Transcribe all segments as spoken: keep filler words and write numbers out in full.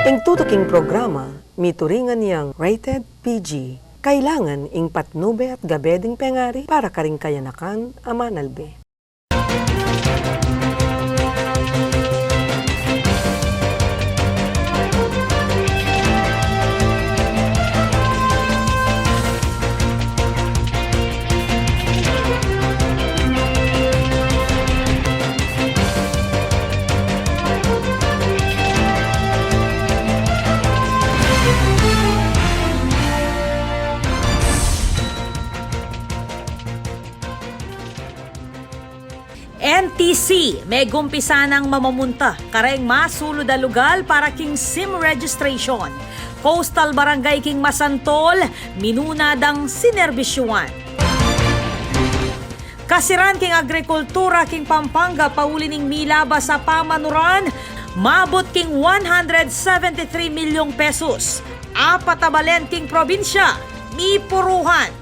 Ing tutuking programa, mituringan yang rated P G. Kailangan ing patnube at gabe ding pengari para karing kayanakan a manalbe. N T C, megumpisa nang mamamunta kareng masulud a lugal para king SIM registration. Coastal barangay king Masantol, minuna dang sinerbisyuan. Kasiran king agrikultura king Pampanga pauli ning milabas a pamanuran, mabut king one hundred seventy-three milyong pesos. Apat a balen king probinsya, mipuruhan.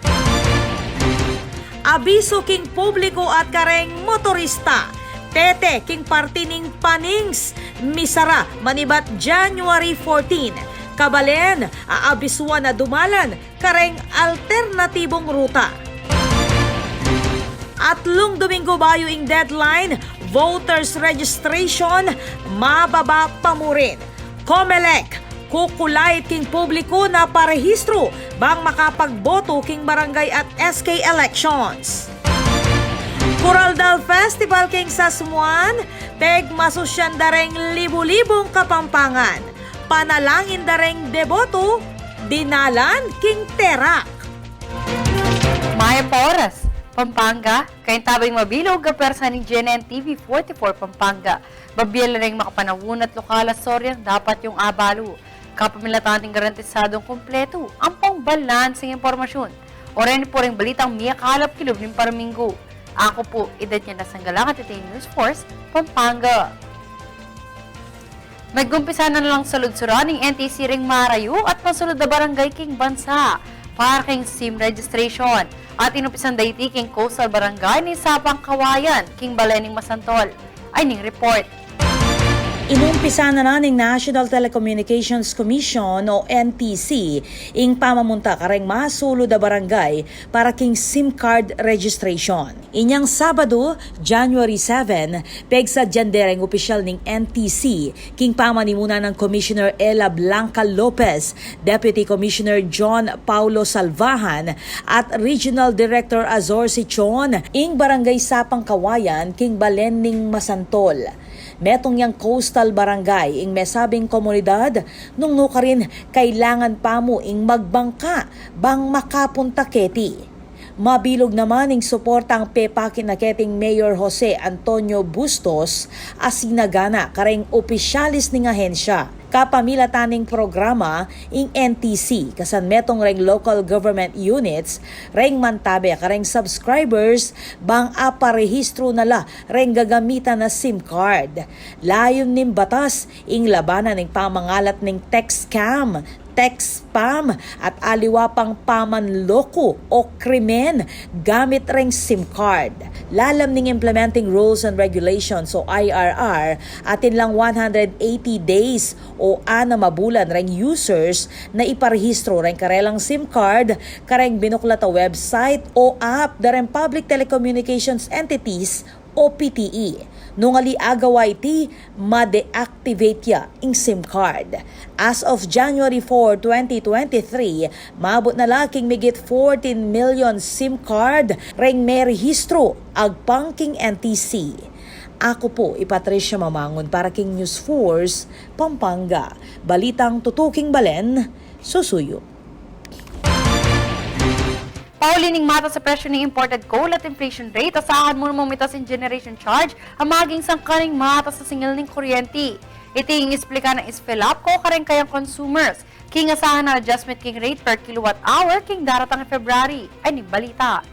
Abisu king publiku at kareng motorista, pete king parti ning Panings, misara manibat January fourteen. Kabalen, aabisuan a dumalan kareng alternatibung ruta. Atlung duminggu bayu ing deadline, voters registration, mababa pa mu rin. Comelec, kukulait king publiku na parehistru bang makapagboto king barangay at S K elections. Kuraldal Festival king Sasmuan, pegmasusyan da reng libu-libung Kapampangan. Panalangin da reng deboto, dinalan king terak. Mayap a oras, Pampanga. Kayu ing mabilug a pwersa ning G N N T V forty-four Pampanga. Babie la ring makapanaun at lokal a istoryang dapat yung abalu. Kapamilatan ating garantisadung kumpletu ampong balanseng impormasyun. O reni pu ring balitang miyakalap kilub ning paruminggu. Aku pu i Daniela Sanggalang at iti ing News Force Pampanga. Megumpisa na lang saludsuran ning N T C ring marayu at masulud a barangay king bansa para king SIM registration. At inumpisan da iti king Coastal Barangay ning Sapang Kawayan king balen ning Masantol. Ay ning report. Inumpisan na ning National Telecommunications Commission o N T C ing pamamunta kareng masulud a barangay para king SIM card registration. Inyang Sabadu, January seven, pegsadyan de reng opisyal ning N T C king pamanimuna nang Commissioner Ella Blanca Lopez, Deputy Commissioner John Paulo Salvajan, at Regional Director Azor Sichon, ing Barangay Sapang Kawayan king balen ning Masantol. Metung yang coastal barangay ing mesabing komunidad, nung nukarin kailangan pa mu ing magbangka bang makapunta keti. Mabilug naman ing suportang pepakit na keting Mayor Jose Antonio Bustos a sinagana kareng opisyalis ning ahensya. Kapamilatan ning programa ing N T C, kasan metung reng local government units, reng mantabe kareng subscribers, bang aparehistru na la reng gagamitan na SIM card. Layun ning batas, ing labanan ning pamangalat ning text scam, text spam, at aliwa pang pamanloko o krimen gamit reng SIM card. Lalam ning Implementing Rules and Regulations o I R R, atin lang one hundred eighty days o anam a bulan reng users na iparehistro reng karelang SIM card kareng binuklat a website o app da reng public telecommunications entities o P T E. Nung ali agawa iti, ma-deactivate ya ing SIM card. As of January four, twenty twenty-three, maabut na la king migit fourteen million SIM card reng merehistro agpang king N T C. Aku pu i Patricia Mamangun para king News Force Pampanga. Balitang tutuking balen, susuyu. Pauli ning matas a presyu ning imported coal at inflation rate, asahan mu namang mitas ing generation charge a maging sangkan ning matas a singil ning kuryenti. Iti ing isplika ning SFELAPCO kareng kayang consumers king asahan a adjustment king rate per kilowatt hour king daratang a February. Ay ning balita.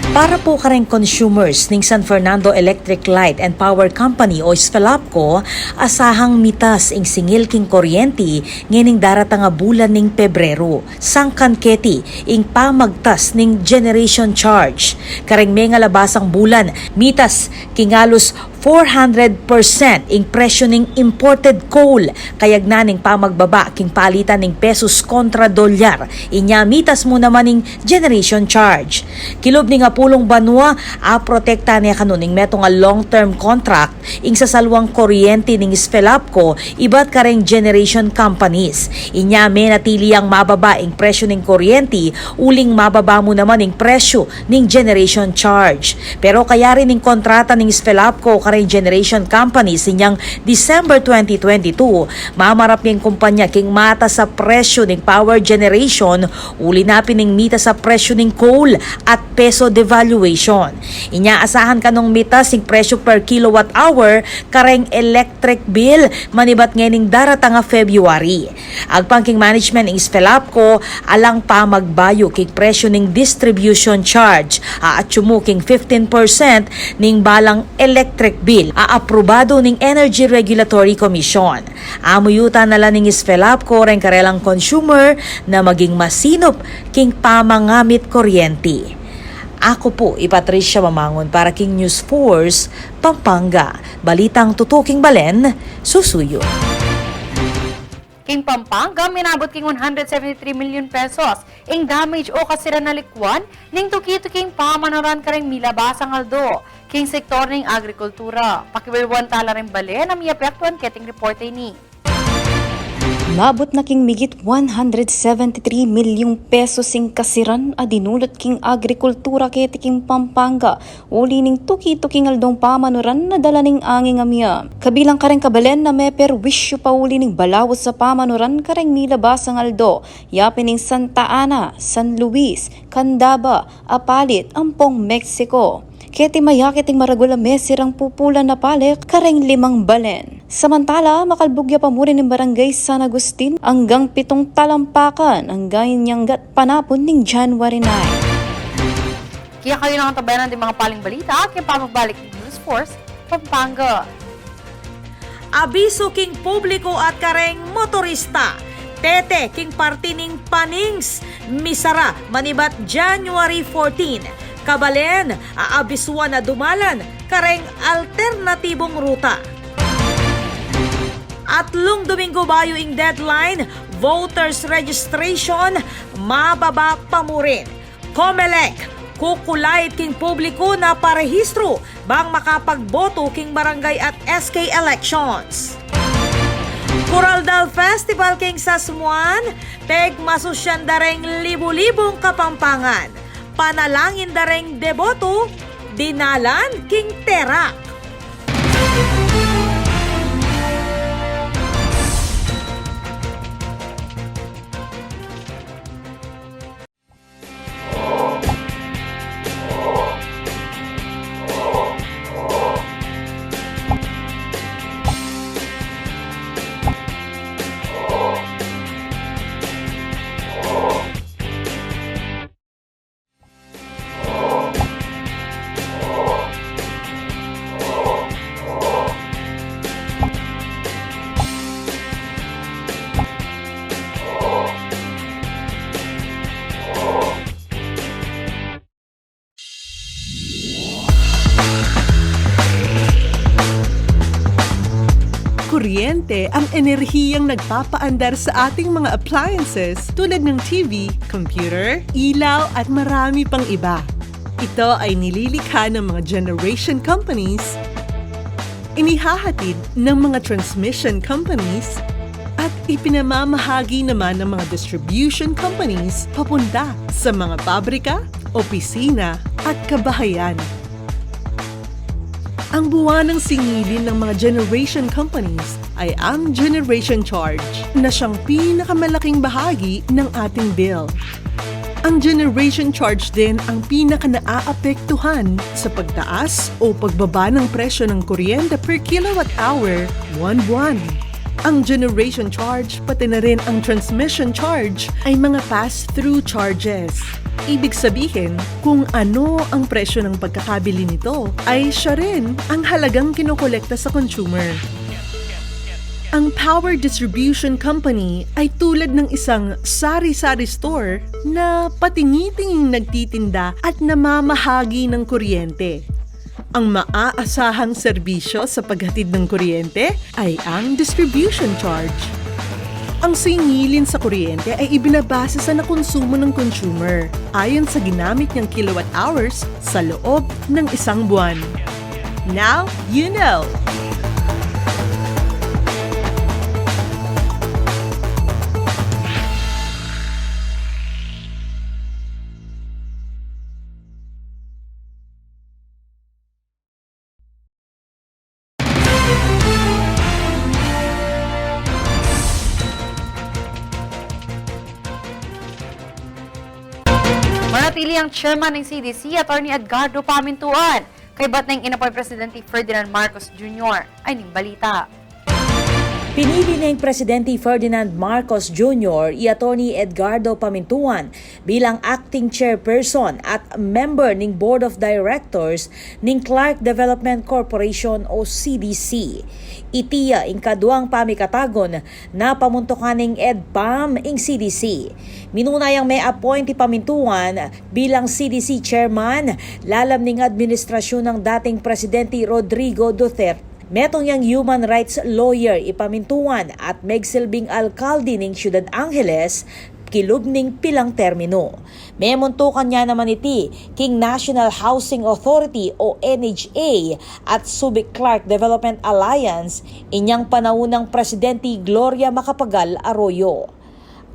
Para pu kareng consumers ning San Fernando Electric Light and Power Company o SFELAPCO, asahang mitas ing singil king kuryenti ngening daratang a bulan ning Pebrero. Sangkan keti ing pamagtas ning generation charge. Kareng mengalabasang bulan, mitas king alus Four hundred percent ing presyo ning imported coal, kayagnan ning pamagbaba king palitan ning pesos kontra dolyar. Inya mitas mu naman ing generation charge. Kilub ning apulung banua, aprotekta ne kanu ning metung a long-term contract ing sasaluang kuryente ning SFELAPCO ibat kareng generation companies. Inya menatili yang mababa ing presyo ning kuryente, uling mababa mu naman ing presyo ning generation charge. Pero kayari ning kontrata ning SFELAPCO kareng generation companies inyang December twenty twenty-two, mamarap ya ing kumpanya king matas a presyo ning power generation, uli na pin ning mitas a presyo ning coal at peso devaluation. Inya asahan kanung mitas ing presyo per kilowatt hour kareng electric bill manibat ngening daratang a February. Agpang king management ning SFELAPCO, alang pamagbayu king presyo ning distribution charge, aatyu mu king fifteen percent ning balang electric bill a aprobadu ning Energy Regulatory Commission. Amuyutan na la ning SFELAPCO reng karelang consumer na maging masinup king pamangamit kuryente. Aku pu i Patricia Mamangun para king News Force Pampanga. Balitang tutuking balen, susuyu. King Pampanga, minabut king one hundred seventy-three million pesos ing damage o kasiran na likwan ning tuki-tuking pamanuran kareng milabasang aldo king sektor ning agrikultura. Pakiwilwan tala ring balen a miapektuan keting reporte ini. Mabut na king migit one hundred seventy-three milyong pesos ing kasiran a dinulut king agrikultura keti king Pampanga uli ning tuki-tuking aldong pamanuran na dala ning anging a miap. Kabilang kareng kabalen a meperwisyu pa uli ning balaus a pamanuran kareng milabasang aldo, yapin ing Santa Ana, San Luis, Candaba, Apalit, ampong Mexico. Keti mayakit ing maragul a mesirang pupulan a pale kareng limang balen. Samantala, makalbug ya pa murin ing Barangay San Agustin anggang pitung talampakan anggang inyang gatpanapun ning January nine. Kaya kayu nang antabayanan ding mga paling balita king pamagbalik ning News Force Pampanga. Abisu king publiku at kareng motorista, tete king parti ning Panings, misara manibat January fourteen. Kabalen, aabisuan a dumalan kareng alternatibung ruta. Atlung duminggu bayu ing deadline, voters registration mababa pa murin. Comelec, kukulait king publiku na parehistru bang makapagboto king barangay at S K elections. Kuraldal Festival king Sasmuan, pegmasusyan da reng libu-libung Kapampangan. Panalangin da reng deboto, dinalan king terak. Kuryente ang enerhiyang nagpapaandar sa ating mga appliances tulad ng T V, computer, ilaw, at marami pang iba. Ito ay nililikha ng mga generation companies, inihahatid ng mga transmission companies, at ipinamamahagi naman ng mga distribution companies papunta sa mga pabrika, opisina, at kabahayan. Ang buwanang singilin ng mga generation companies ay ang generation charge, na siyang pinakamalaking bahagi ng ating bill. Ang generation charge din ang pinaka-naaapektuhan sa pagtaas o pagbaba ng presyo ng kuryente per kilowatt hour buwan-buwan. Ang generation charge, pati na rin ang transmission charge, ay mga pass-through charges. Ibig sabihin, kung ano ang presyo ng pagkakabili nito, ay siya rin ang halagang kinokolekta sa consumer. Ang power distribution company ay tulad ng isang sari-sari store na patingi-tinging nagtitinda at namamahagi ng kuryente. Ang maaasahang serbisyo sa paghatid ng kuryente ay ang distribution charge. Ang singilin sa kuryente ay ibinabase sa nakonsumo ng consumer ayon sa ginamit niyang kilowatt hours sa loob ng isang buwan. Now you know. Manatili ang chairman ng C D C, Attorney Edgardo Pamintuan, kaybat neng inappoint Presidente Ferdinand Marcos Junior. Ay ning balita. Pinili neng Presidente Ferdinand Marcos Junior i Attorney Edgardo Pamintuan bilang acting chairperson at member ning Board of Directors ning Clark Development Corporation o C D C. Iti ya ing kaduang pamikatagun na pamuntukan ning EDPAM ing C D C. Minuna yang me-appoint i Pamintuan bilang C D C chairman lalam ning administrasyun nang dating Presidente Rodrigo Duterte. Metung yang human rights lawyer i Pamintuan at megsilbing alkalde ning Ciudad Angeles kilub ning pilang terminu. Memuntukan ya naman iti king National Housing Authority o N H A at Subic Clark Development Alliance inyang panaun nang Presidente Gloria Macapagal Arroyo.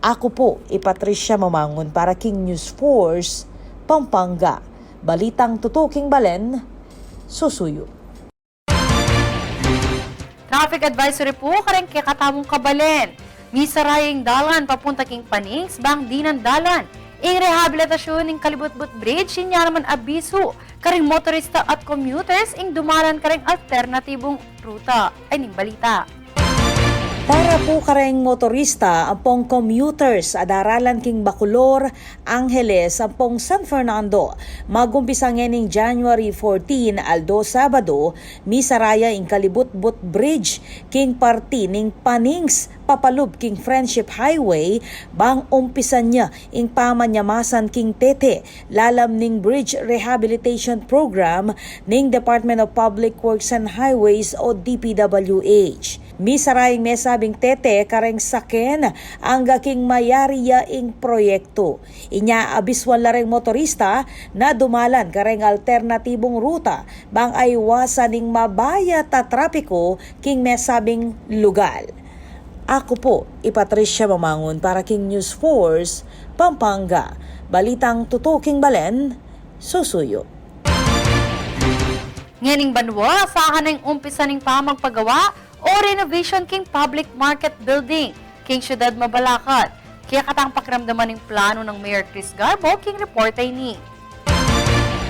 Aku pu i Patricia Mamangun para king News Force Pampanga. Balitang tutuking balen, susuyu. Traffic advisory pu kareng kekatamung kabalen. Misara ya ing dalan papunta king Panings bang dinan dalan ing rehabilitasyun ning Kalibutbut Bridge, inya naman abisu kareng motorista at commuters ing dumalan kareng alternatibung ruta. Ay ning balita. Para pu kareng motorista ampong commuters a daralan king Bacolor, Angeles ampong San Fernando, magumpisa ngening January fourteen, aldo Sabado, misara ya ing Kalibutbut Bridge king parti ning Panings papalub king Friendship Highway bang umpisan ya ing pamanyamasan king tete lalam ning Bridge Rehabilitation Program ning Department of Public Works and Highways o D P W H. Misara ing mesabing tete kareng saken angga king mayari ya ing proyektu. Inya abisuan la reng motorista na dumalan kareng alternatibung ruta bang aiwasan ing mabayat a trapiku king mesabing lugal. Aku pu i Patricia Mamangun para king News Force Pampanga. Balitang tutuking balen, susuyu. Ngening banua, asahan neng umpisa ning pamagpagawa o renovation king public market building king Syudad Mabalacat. Kekatang pakiramdaman ing planu nang Mayor Chris Garbo king reporte ini.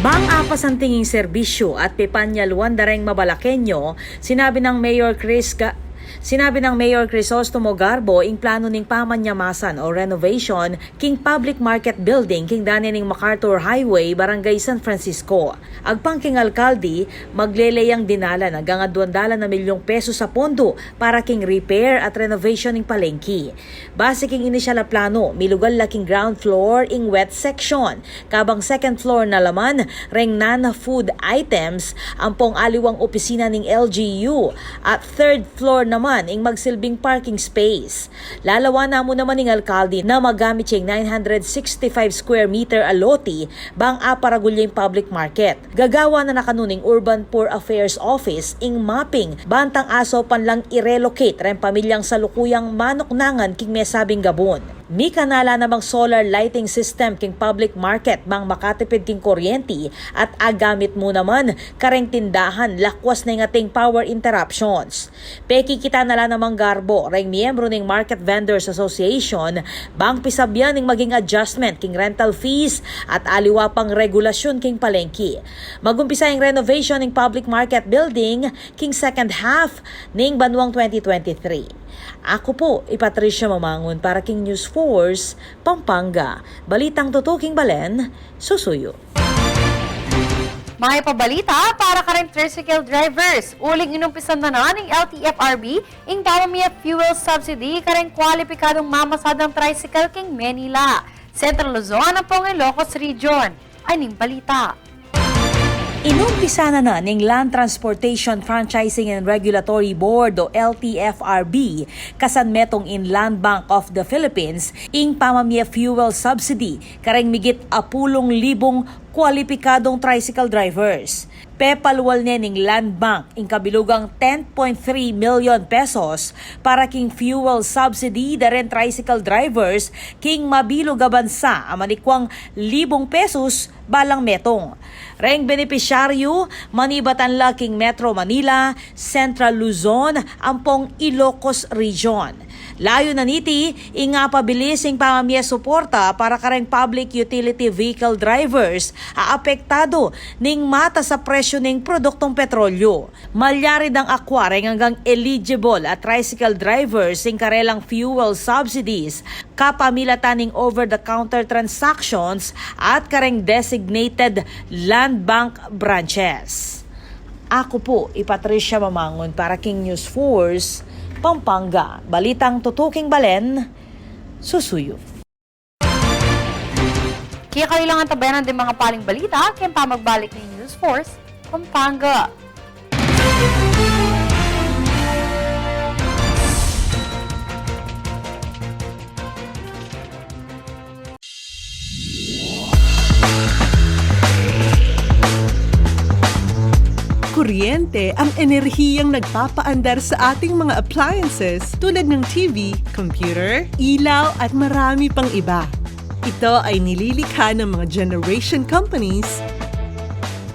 Bang apasanting ing serbisyu at pipanyaluan da reng Mabalaqueño, sinabi nang Mayor Chris Ga-, sinabi nang Mayor Crisostomo Garbo ing planu ning pamanyamasan o renovation king public market building king dane ning MacArthur Highway, Barangay San Francisco. Agpang king alkalde, maglele yang dinalan anggang aduang dalan a milyung pesos a pondu para king repair at renovation ning palengki. Base king inisyal a planu, milugal la king ground floor ing wet section, kabang second floor na laman reng non-food items ampong aliwang opisina ning L G U, at third floor naman ing magsilbing parking space. Lalawan na mu naman ning alkalde na magamit ya ing nine hundred sixty-five square meter a lote bang aparagul ya ing public market. Gagawan na na kanu ning Urban Poor Affairs Office ing mapping bantang asaupan lang i-relocate reng pamilyang salukuyang manuknangan king mesabing gabun. Mikanala namang solar lighting system king public market bang makatipid king kuryente at agamit mu naman kareng tindahan lakwas na ing ating power interruptions. Pekikita na la namang Garbo reng miyembru ning Market Vendors Association bang pisabyan ing maging adjustment king rental fees at aliwa pang regulasyun king palengki. Magumpisa ing renovation ning public market building king second half ning banuang twenty twenty-three. Aku pu i Patricia Mamangun para king News Force Pampanga. Balitang tutuking balen, susuyu. Mayap a balita para kareng tricycle drivers. Uling inumpisan na na ning L T F R B ing pamamie fuel subsidy kareng kwalipikadung mamasadang tricycle king Manila, Central Luzon ampong Ilocos Region. Ay ning balita. Inumpisa na na ning Land Transportation Franchising and Regulatory Board o L T F R B, kasan metung ing Land Bank of the Philippines, ing pamamie fuel subsidy kareng migit apulung libung kwalipikadung tricycle drivers. Pepalual ne ning Land Bank ing kabilugang ten point three million pesos para king fuel subsidy da reng tricycle drivers king mabilug a bansa a manikwang libung pesos balang metung. Reng benepisyaryu, manibatan la king Metro Manila, Central Luzon, ampong Ilocos Region. Layunan niti, ing apabilis ing pamamie suporta para kareng public utility vehicle drivers a apektadu ning matas a presyu ning produktung petrolyu. Malyari dang akwa reng anggang eligible a tricycle drivers ing karelang fuel subsidies kapamilatan ning over-the-counter transactions at kareng designated land bank branches. Aku pu i Patricia Mamangun para king News Force Pampanga. Balitang tutuking balen, susuyu. Kaya kayu lang antabayanan ding mapaling balita keng pamagbalik ning News Force Pampanga. Kuryente ang enerhiyang nagpapaandar sa ating mga appliances tulad ng T V, computer, ilaw at marami pang iba. Ito ay nililikha ng mga generation companies,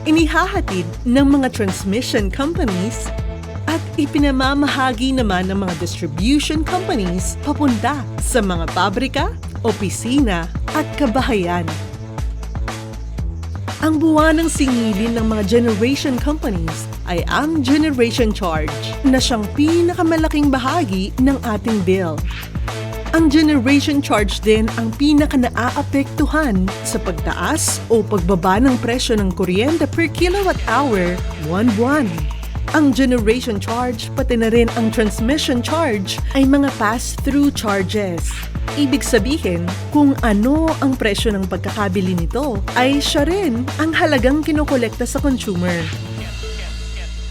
inihahatid ng mga transmission companies, at ipinamamahagi naman ng mga distribution companies papunta sa mga pabrika, opisina, at kabahayan. Ang buwanang singilin ng mga generation companies ay ang generation charge na siyang pinakamalaking bahagi ng ating bill. Ang generation charge din ang pinaka-naaapektuhan sa pagtaas o pagbaba ng presyo ng kuryente per kilowatt hour buwan-buwan. Ang generation charge, pati na rin ang transmission charge, ay mga pass-through charges. Ibig sabihin, kung ano ang presyo ng pagkakabili nito, ay siya rin ang halagang kinokolekta sa consumer.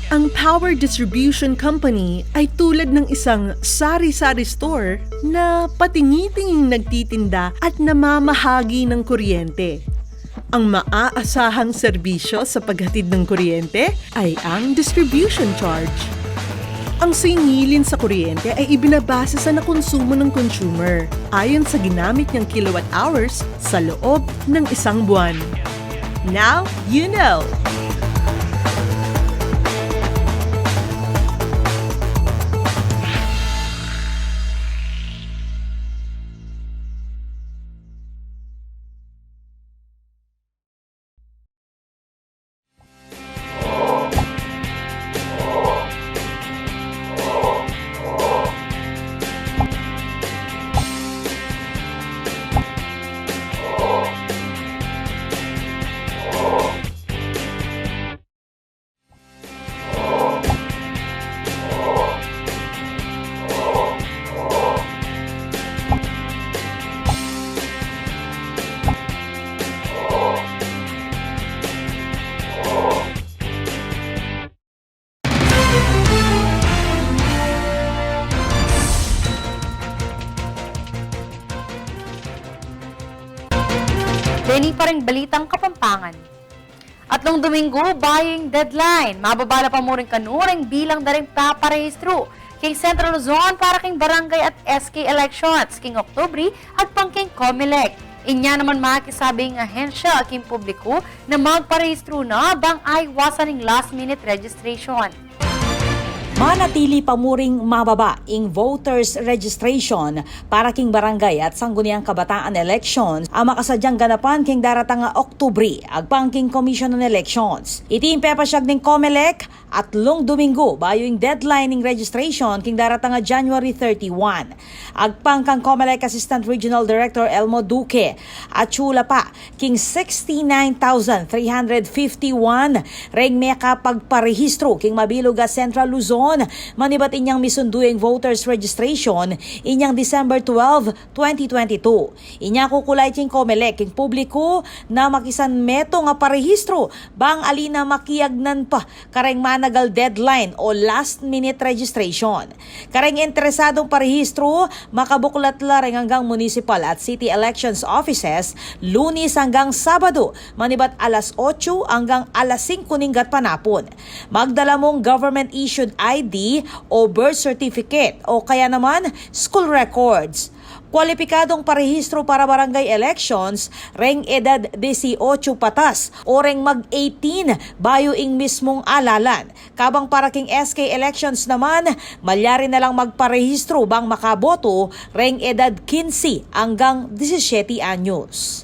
Ang power distribution company ay tulad ng isang sari-sari store na patingi-tinging nagtitinda at namamahagi ng kuryente. Ang maaasahang serbisyo sa paghatid ng kuryente ay ang distribution charge. Ang singilin sa kuryente ay ibinabase sa nakonsumo ng consumer ayon sa ginamit niyang kilowatt hours sa loob ng isang buwan. Now you know. Deni pa ring balitang Kapampangan. Atlung Duminggu, bayu ing deadline. Mababa la pa mu rin kanu ring bilang da ring paparehistru king Central Luzon para king barangay at S K elections king Oktubre, agpang king Comelec. Inya naman makisabi ing ahensya king publiku na magparehistru na bang aiwasan ing last minute registration. Manatili pa mu ring mababa ing voters registration para king barangay at sangguniang kabataan elections a makasadyang ganapan king daratang a Oktubre, agpang king Commission on Elections. Iti ing pepasyag ning Comelec, atlung Duminggu bayu ing deadline ning registration king daratang a January thirty-one. Agpang kang Comelec Assistant Regional Director Elmo Duque, atsu la pa king sixty-nine thousand three hundred fifty-one reng mekapagparehistru king mabilug a Central Luzon Manibat inyang misundu ing voters registration inyang December twelve, twenty twenty-two. Inya kukulay king Comelec ing publiku na makisan metung a parehistru bang ali na makiagnan pa kareng managal deadline o last minute registration. Kareng interesadung parehistru, makabuklat la reng anggang municipal at city elections offices, Lunes anggang Sabadu, manibat alas otso anggang alas singko ning gatpanapun. Magdala mung government issued I D o birth certificate o kaya naman school records. Kwalipikadung parehistru para barangay elections reng edad dieciocho patas o reng mag-eighteen bayu ing mismung alalan. Kabang para king S K elections naman, malyari na lang magparehistru bang makaboto reng edad kinse anggang disisiete anyos.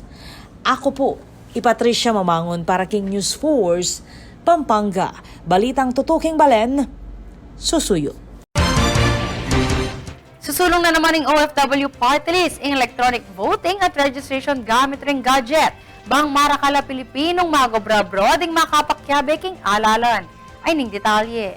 Aku pu i Patricia Mamangun para king News Force Pampanga. Balitang tutuking balen, susuyu. Susulung na naman ning O F W party list ing electronic voting at registration gamit ring gadget. Bang marakal a Pilipinung mag-obra abroad ing makapakiabe king alalan. Ay ning detalye.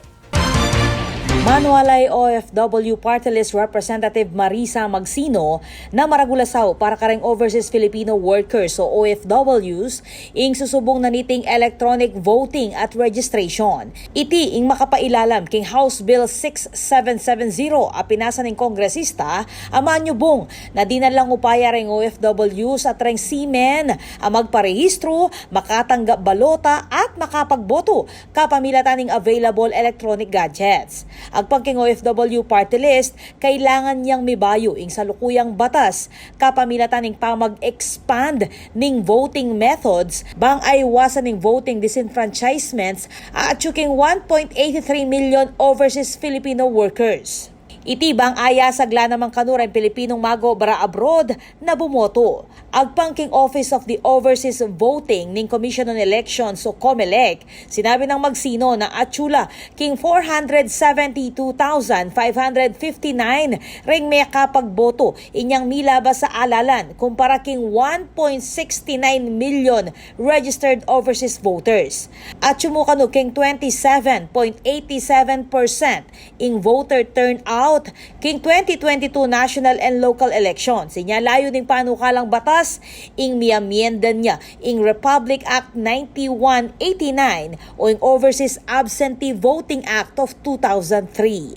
Manwalay O F W Party List Representative Marisa Magsino na maragul a sau para kareng overseas Filipino workers o O F Ws ing susubung na niting electronic voting at registration. Iti ing makapailalam king House Bill six seven seven zero a pinasa ning kongresista a manyubung na dinan lang upaya reng O F Ws at reng seamen a magparehistru, makatanggap balota at makapagboto kapamilatan ning available electronic gadgets. Agpang king O F W party list, kailangan yang mibayu ing salukuyang batas kapamilatan ning pamag-expand ning voting methods bang aiwasan ning voting disenfranchisements a atyu king one point eighty three million overseas Filipino workers. Iti bang ayasag la naman kanu reng Pilipinung mag-obra abroad na bumoto. Agpang king Office of the Overseas Voting ning Commission on Elections o Comelec, sinabi nang Magsino na atyu la king four hundred seventy-two thousand five hundred fifty-nine reng mekapagboto inyang milabas a alalan kumpara king one point sixty-nine million registered overseas voters. Atyu mu kanu king twenty-seven point eighty-seven percent ing voter turnout king twenty twenty-two national and local elections. Inya layun ning panukalang batas ing miamyendan ya ing Republic Act ninety-one eighty-nine o ing Overseas Absentee Voting Act of two thousand three.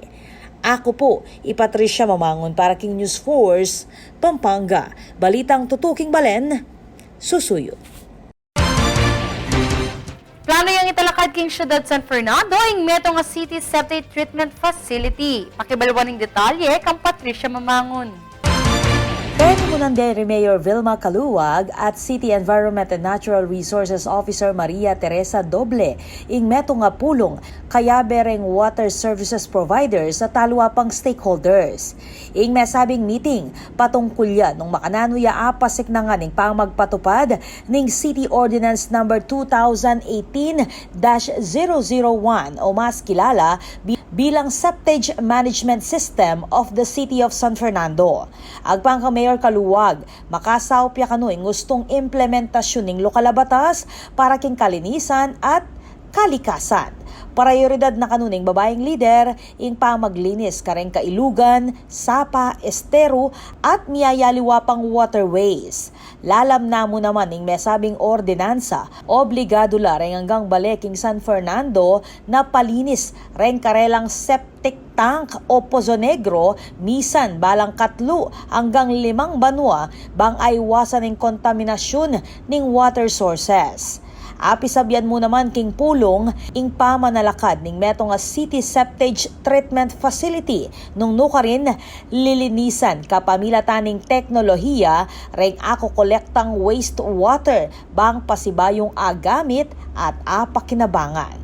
Aku pu i Patricia Mamangun para king News Force Pampanga. Balitang tutuking balen, susuyu. Plano yang italakad king Syudad San Fernando ing metung a city septic treatment facility. Pakibaluan ing detalye kang Patricia Mamangun. Penimunan deri Mayor Vilma Caluag at City Environment and Natural Resources Officer Maria Teresa Doble ing metung a pulung kayabe reng water services providers at aliwa pang stakeholders. Ing mesabing meeting, patungkul ya nung makananu ya apasiknangan ing pamagpatupad ning City Ordinance Number two thousand eighteen dash zero zero one o mas kilala bi-, bilang Septage Management System of the City of San Fernando. Agpang kang Mayor Caluag, makasaup ya kanu ing ustung implementasyun ning lokal a batas para king kalinisan at kalikasan. Prayoridad na kanu ning babaing lider ing pamaglinis kareng kailugan, sapa, esteru, at miyayaliwa pang waterways. Lalam namu naman ning mesabing ordinansa, obligadu la reng anggang bale king San Fernando na palinis reng karelang septic tank o pozo negro misan balang katlu anggang limang banua bang aiwasan ing kontaminasyun ning water sources. Apisabian mu naman king pulung ing pamanalakad ning metung a city septage treatment facility nung nukarin lilinisan kapamilatan ning teknolohiya reng akokolektang wastewater bang pasibayung agamit at apakinabangan.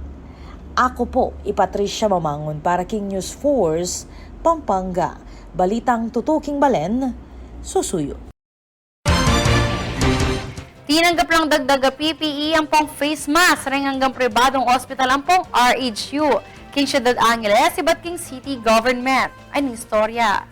Aku pu i Patricia Mamangun para king News Force Pampanga. Balitang tutuking balen, susuyu. Tinanggap lang dagdag a P P E ampong face mask reng anggang pribadung ospital ampong R H U king Syudad Angeles ibat king city government. Ay ning istorya.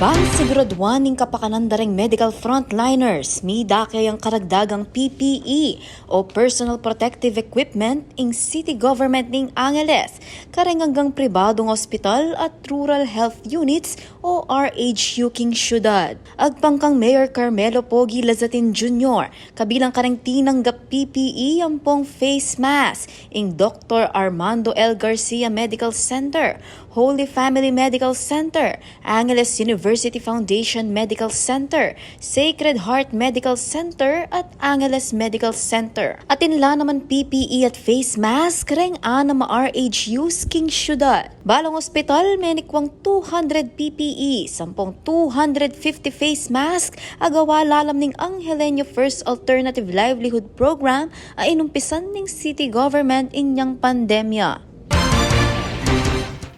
Bang siguraduan ing kapakanan da reng medical frontliners, midake yang karagdagang P P E o personal protective equipment ing city government ning Angeles kareng anggang pribadung ospital at rural health units o R H U king syudad. Agpang kang Mayor Carmelo Pogi Lazatin Junior, kabilang kareng tinanggap P P E ampong face mask ing Doktor Armando L. Garcia Medical Center, Holy Family Medical Center, Angeles University Foundation Medical Center, Sacred Heart Medical Center, at Angeles Medical Center. Atin la naman P P E at face mask reng anam a R H Us king syudad. Balang ospital, menikwang two hundred P P E, sampung two hundred fifty face mask, agawa lalam ning Angeleno First Alternative Livelihood Program a inumpisan ning city government inyang pandemya.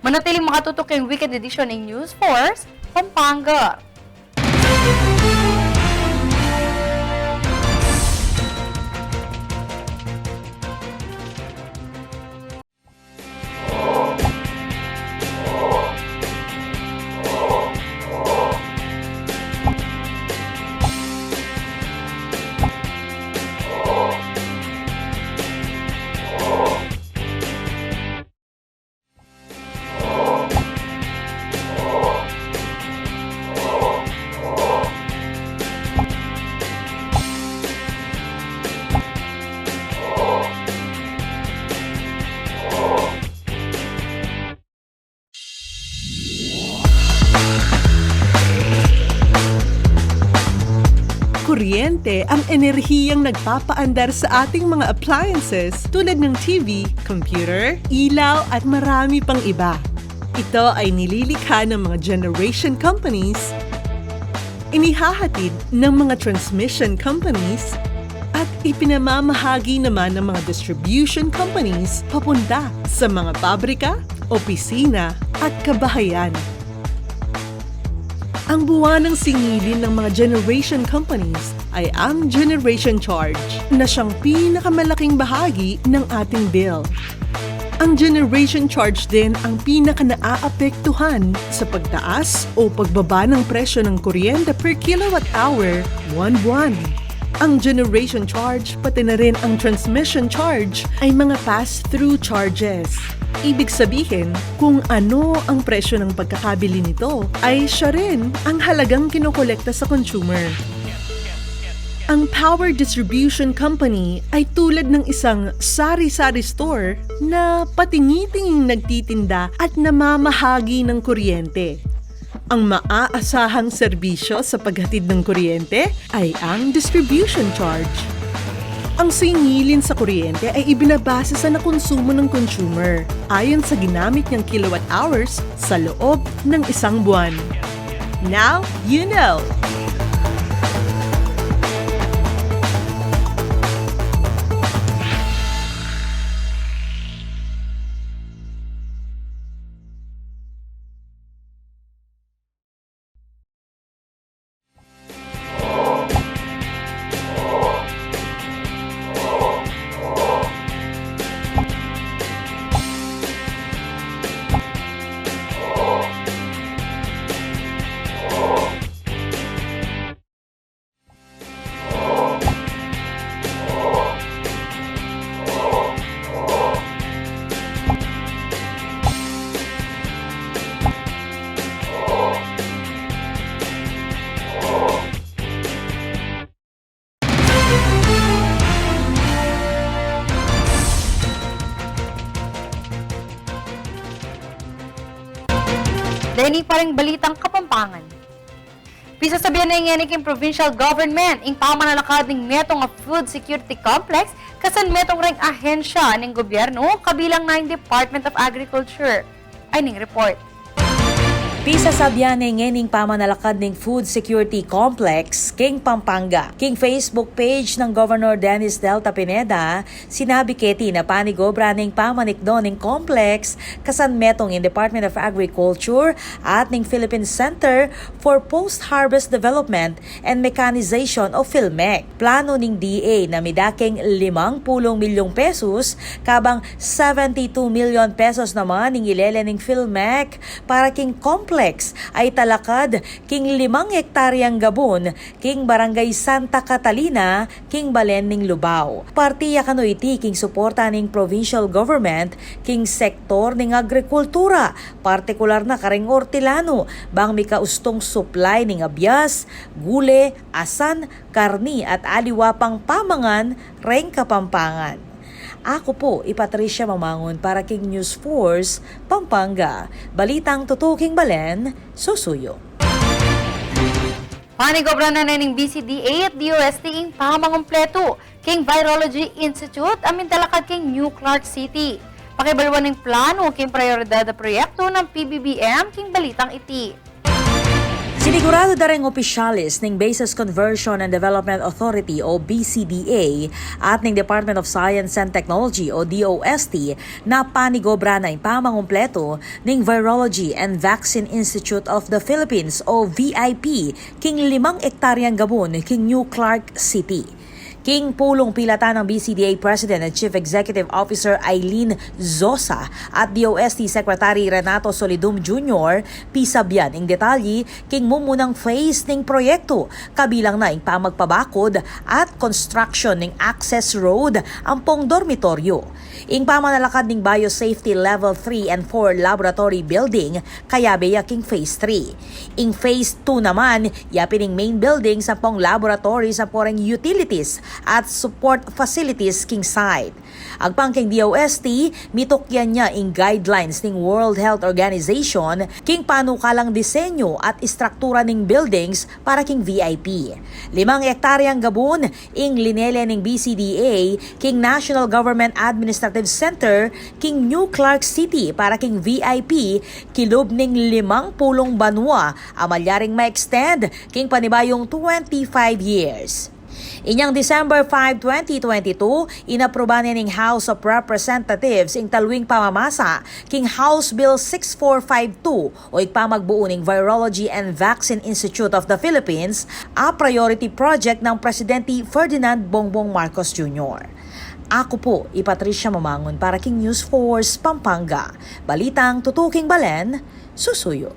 Manatiling makatutok king weekend edition ning News Force Pampanga. Kuryente ang enerhiyang nagpapaandar sa ating mga appliances tulad ng T V, computer, ilaw at marami pang iba. Ito ay nililikha ng mga generation companies, inihahatid ng mga transmission companies, at ipinamamahagi naman ng mga distribution companies papunta sa mga pabrika, opisina, at kabahayan. Ang buwanang singilin ng mga generation companies ay ang generation charge, na siyang pinakamalaking bahagi ng ating bill. Ang generation charge din ang pinaka-naaapektuhan sa pagtaas o pagbaba ng presyo ng kuryente per kilowatt hour buwan-buwan. Ang generation charge, pati na rin ang transmission charge, ay mga pass-through charges. Ibig sabihin, kung ano ang presyo ng pagkakabili nito, ay siya rin ang halagang kinokolekta sa consumer. Ang power distribution company ay tulad ng isang sari-sari store na patingi-tinging nagtitinda at namamahagi ng kuryente. Ang maaasahang serbisyo sa paghatid ng kuryente ay ang distribution charge. Ang singilin sa kuryente ay ibinabase sa nakonsumo ng consumer ayon sa ginamit niyang kilowatt hours sa loob ng isang buwan. Now you know! Deni pa ring balitang Kapampangan. Pisasabian na ngeni king provincial government ing pamanalakad ning metung a food security complex kasan metung reng ahensya ning gobyernu kabilang na ing Department of Agriculture. Ay ning report. Pisasabian na ngening pamanalakad ning food security complex king Pampanga. King Facebook page ng Governor Dennis Delta Pineda, sinabi keti na panigobra ning pamanikdo ning complex kasan metung ing Department of Agriculture at ning Philippine Center for Post-Harvest Development and Mechanization o PhilMec. Plano ning D A na midakeng limang pulung milyong pesos, kabang seventy-two million pesos naman ing ilele ning PhilMec para king complex Complex a italakad king limang ektaryang gabun king Barangay Santa Catalina, king balen ning Lubao. Parti ya kanu iti king suporta ning provincial government king sektor ning agrikultura, partikular na kareng ortilanu, bang mika ustung supply ning abias, gule, asan, karni at aliwa pang pamangan reng Kapampangan. Aku pu i Patricia Mamangun para king News Force Pampanga. Balitang tutu king balen, susuyu. Panigobra na ning B C D A at D O S T ing pamangumpletu king Virology Institute a mintalakad king New Clark City. Pakibaluan ning planu king prayoridad a proyektu ning P B B M king balitang iti. Siniguradu da reng opisyales ning Bases Conversion and Development Authority o B C D A at ning Department of Science and Technology o D O S T na panigobra na ing pamangumpletu ning Virology and Vaccine Institute of the Philippines o V I P king limang ektaryang gabun king New Clark City. King pulung pilatan nang B C D A President and Chief Executive Officer Eileen Zosa at D O S T Secretary Renato Solidum Junior, pisabian ing detalye king mumunang phase ning proyektu, kabilang na ing pamagpabakud at construction ning access road ampong dormitoryo. Ing pamanalakad ning Biosafety Level three and four Laboratory Building, kayabe ya king phase three. Ing phase two naman, yapin ing main building ampong laboratory ampong reng utilities at support facilities king site. Agpang king D O S T, mitukyan ya ing guidelines ning World Health Organization king panukalang disenyu at istruktura ning buildings para king V I P. Limang ektaryang gabun ing linele ning B C D A king National Government Administrative Center king New Clark City para king V I P, kilub ning limang pulung banua a malyaring ma-extend king panibayung twenty-five years. Inyang December five, twenty twenty-two, inapruba ne ning House of Representatives ing taluing pamamasa king House Bill six four five two o ipamagbuo ning Virology and Vaccine Institute of the Philippines, a priority project nang Presidente Ferdinand Bongbong Marcos Junior. Aku pu i Patricia Mamangun para king News Force Pampanga. Balitang tutu king balen, susuyu.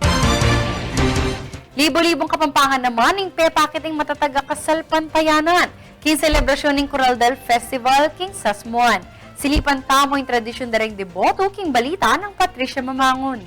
Libu-libung Kapampangan naman ing pepakit ing matatag a kasalpantayanan king selebrasyun ning Coraldal Festival king Sasmuan. Silipan tamu ing tradisyun da reng deboto king balita nang Patricia Mamangun.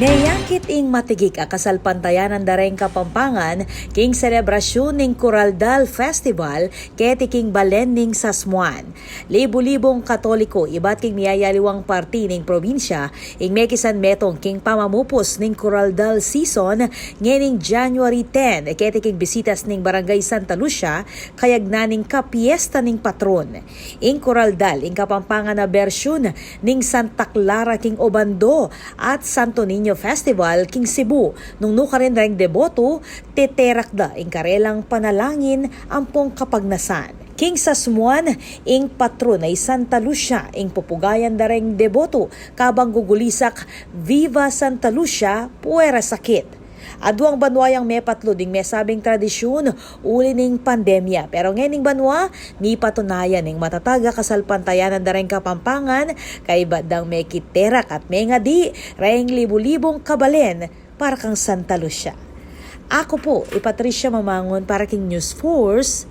Meyakit ing matigik a kasalpantayanan da reng Kapampangan king selebrasyun ning Coraldal Festival keti king balen ning Sasmuan. Libu-libung Katoliko ibat king miyayaliwang parti ning probinsya ing mekisan metung king pamamupus ning Coraldal season ngening January ten, keti king bisitas ning Barangay Santa Lucia kayagnan ning kapiesta ning patrun. Ing Coraldal ing Kapampangan a bersyun ning Santa Clara king Obando at Santo Niño Festival king Cebu, nung nukarin reng deboto teterak da ing karelang panalangin ampong kapagnasan. King Sasmuan, ing patrun a i Santa Lucia ing pupugayan da reng deboto kabang gugulisak, "Viva Santa Lucia, puera sakit!" Aduang banua yang mepatlud ing mesabing tradisyun uli ning pandemya, pero ngening banua mipatunayan ing matatag a kasalpantayanan da reng Kapampangan kaybat dang mekiterak at mengadi reng libu-libung kabalen para kang Santa Lucia. Aku pu i Patricia Mamangun para king News Force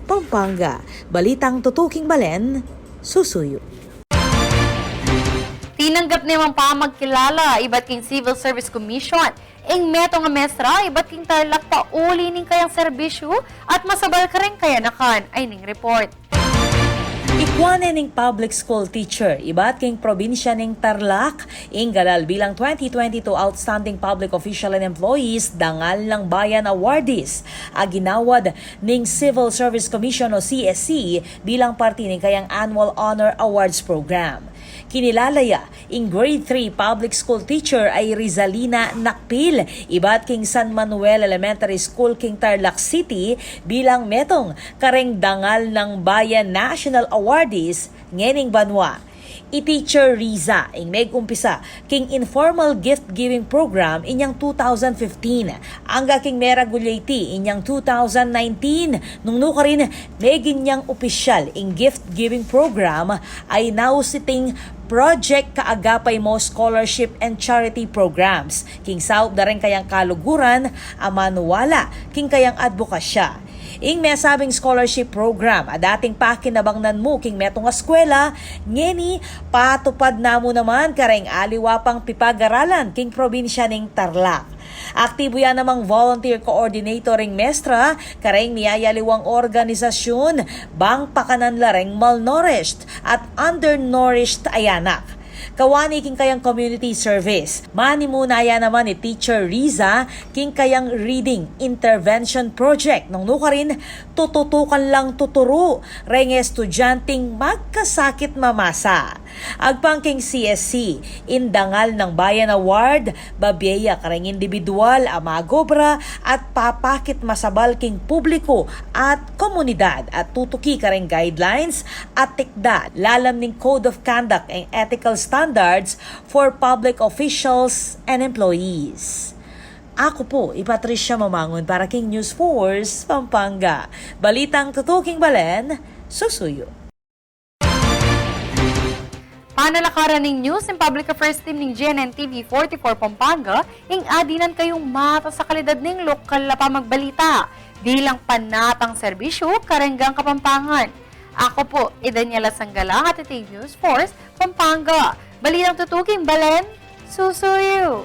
Pampanga. Balitang tutu king balen, susuyu. Tinanggap ne mang pamagkilala ibat king Civil Service Commission ing metung a mestra ibat king Tarlac pauli ning kayang serbisyu at masabal kareng kayanakan. Ay ning report. Ikua ne ning public school teacher ibat king probinsya ning Tarlac ing galal bilang twenty twenty-two Outstanding Public Official and Employees Dangal ng Bayan Awardees a ginawad ning Civil Service Commission o C S C bilang parti ning kayang Annual Honor Awards Program. Kinilala ya ing grade three public school teacher a i Rizalina Nakpil ibat king San Manuel Elementary School king Tarlac City bilang metung kareng Dangal ng Bayan National Awardees ngening banua. I Teacher Riza ing megumpisa king informal gift-giving program inyang two thousand fifteen, angga king meragul ya iti inyang two thousand nineteen, nung nukarin meging yang opisyal ing gift-giving program a inaus iting Project Kaagapay Mo Scholarship and Charity Programs, king saup da ring kayang kaluguran a manuwala king kayang adbokasya. Ing mesabing scholarship program a dating pakinabangnan mu king metung a eskwela, ngeni patupad na mu naman kareng aliwa pang pipagaralan king probinsya ning Tarlac. Aktibu ya namang volunteer coordinator ring mestra kareng miyayaliwang organisasyun bang pakanan la reng malnourished at undernourished a anak. Kawani king kayang community service, manimuna ya naman i Teacher Riza king kayang reading intervention project nung nukarin tututukan lang tuturu reng estudyanteng magkasakit mamasa. Agpang king C S C, ing Dangal ng Bayan Award, babie ya kareng indibidwal a magobra at papakit masabal king publiku at komunidad at tutuki kareng guidelines at tikda lalam ning Code of Conduct and Ethical Standards for Public Officials and Employees. Aku pu i Patricia Mamangun para king News Force Pampanga. Balitang tutuking balen, susuyu. Panalakaran ning news ning Public Affairs Team ning G N N T V forty-four Pampanga, ing adinan kayung matas a kalidad ning lokal a pamagbalita bilang panatang serbisyu kareng Kapampangan. Aku pu i Daniela Sanggalang at iti News Force Pampanga. Balitang tutuking balen, susuyu.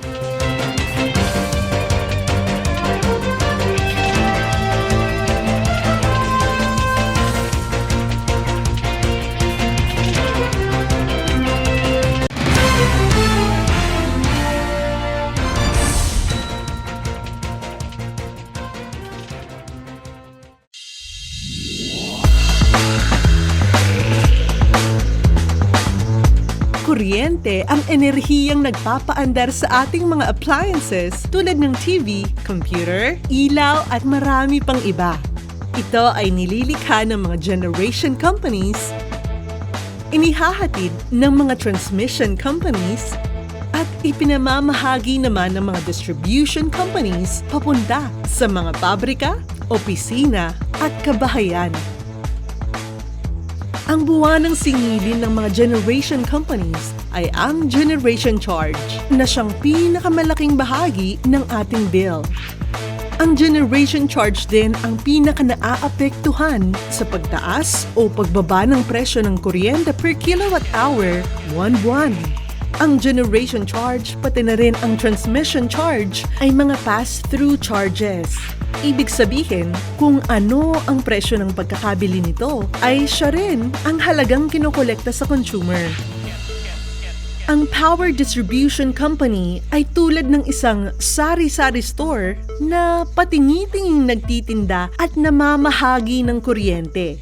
Kuryente ang enerhiyang nagpapaandar sa ating mga appliances tulad ng T V, computer, ilaw at marami pang iba. Ito ay nililikha ng mga generation companies, inihahatid ng mga transmission companies, at ipinamamahagi naman ng mga distribution companies papunta sa mga pabrika, opisina, at kabahayan. Ang buwanang singilin ng mga generation companies ay ang generation charge, na siyang pinakamalaking bahagi ng ating bill. Ang generation charge din ang pinakanaapektuhan sa pagtaas o pagbaba ng presyo ng kuryente per kilowatt hour buwan-buwan. Ang generation charge, pati na rin ang transmission charge, ay mga pass-through charges. Ibig sabihin, kung ano ang presyo ng pagkakabili nito, ay siya rin ang halagang kinokolekta sa consumer. Ang power distribution company ay tulad ng isang sari-sari store na patingi-tinging nagtitinda at namamahagi ng kuryente.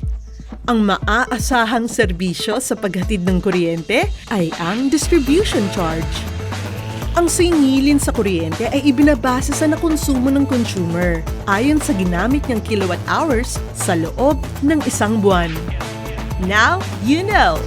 Ang maaasahang serbisyo sa paghatid ng kuryente ay ang distribution charge. Ang singilin sa kuryente ay ibinabase sa nakonsumo ng consumer ayon sa ginamit niyang kilowatt hours sa loob ng isang buwan. Now you know!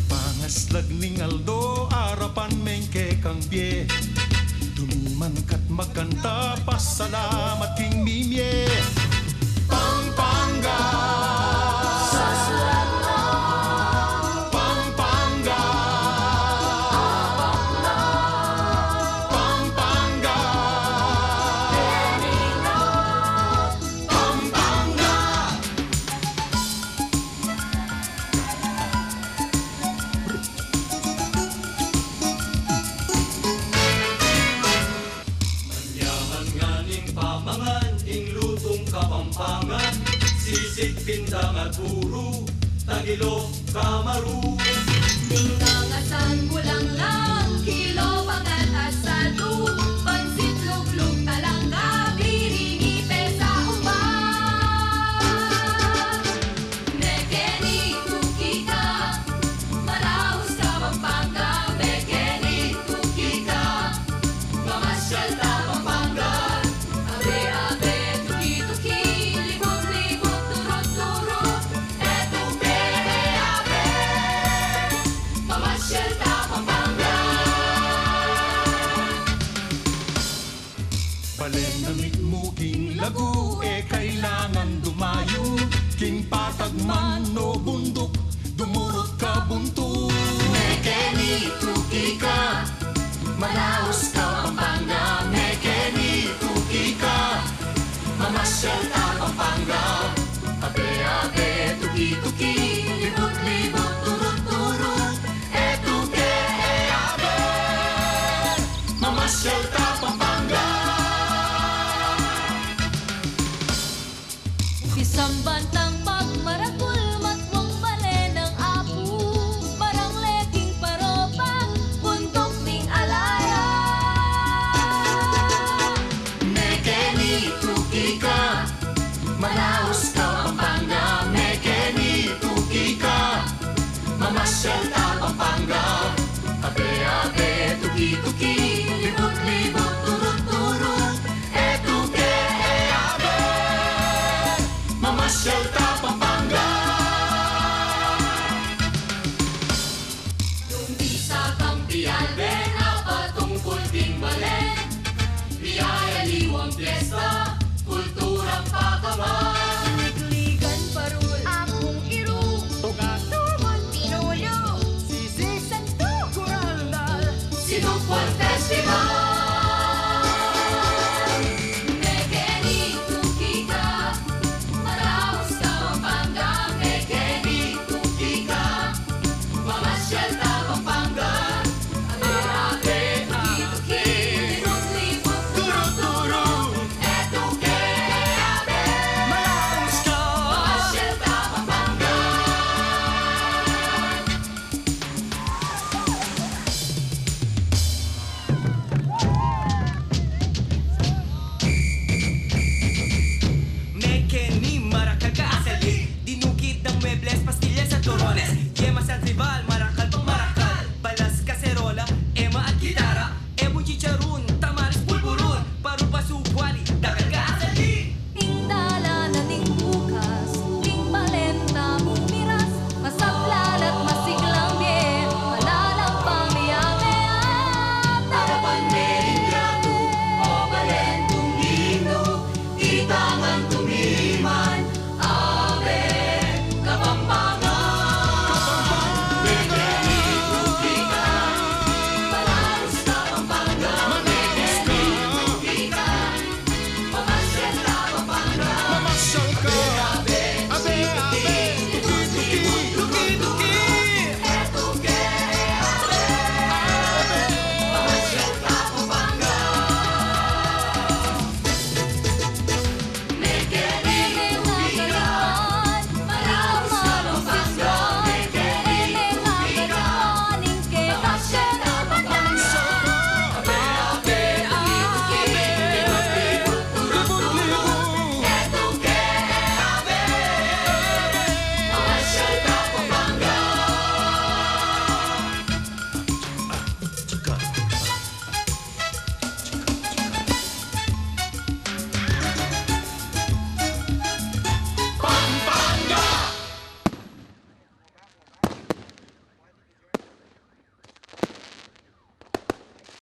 Pangaslag ning aldo, arapan meng kekang bie. Dumiman ka't magkanta, pasalamat king mimie. Pampanga. Pampanga. Pampanga. Pampanga. Pangan, sisig, pindang at puru, tagilok, kamaru. Ninang asan, bulanglang, kilo, pangan, asadu, pansit, luglug, talangga, biring, ipe, sa umba. Mekeni, tukika, malaus ka Pampanga, mekeni, tukika, mamasyal ta Pampanga. Abe, abe, tuki-tuki, libut-libut, turut-turut, e tuke, e abe, mamasyal ta Pampanga. Balen na mitmu king lagu, e kailangan dumayu king patag man o bunduk, dumurut ka buntut. Mekeni, tukika, malaus ka Pampanga, mekeni, tukika, mamasyal ta Pampanga. Abe, abe, tuki-tuki, libut-libut, turut-turut, e tuke, e abe, mamasyal ta Pampanga. Pisamban tang pagmarakul, matmung bale nang apu, marangle king parobang, bunduk ning Alaya. Mekeni, tukika, mala